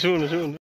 Шуна, шуна.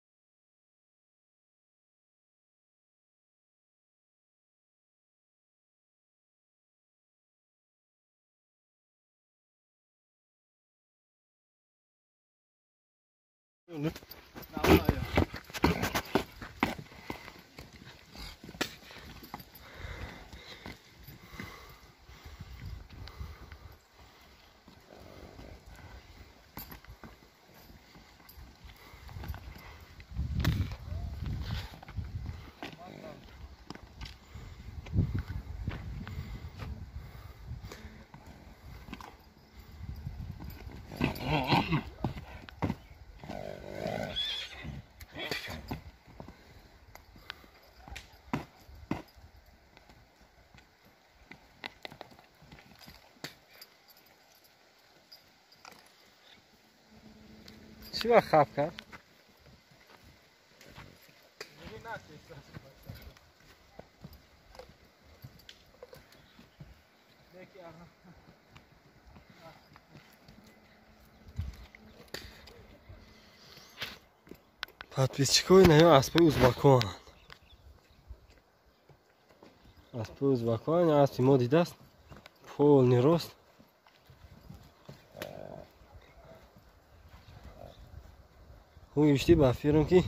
Чӣ вақт хаб кард? Подписчикои наё аспои узбакоанд. Аспои узбакоанд, аспи мо дидааст. Полный рост. Ӯ ба фирм ки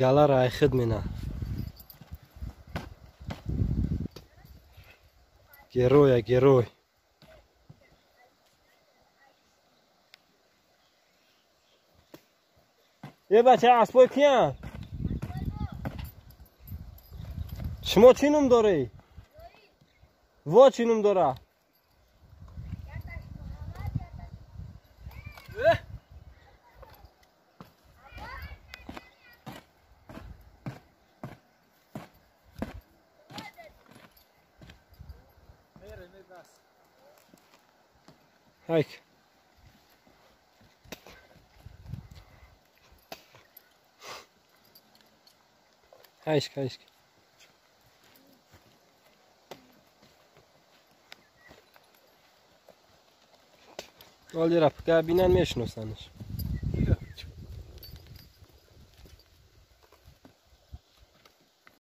галаро айхид мена. Героя, герой. Е бача, аспои киян? Шумо чӣ ном дорӣ? Во чӣ ном дора? Хайк. Хайшк, хайшк. Оли рапка бинан мешиносанаш.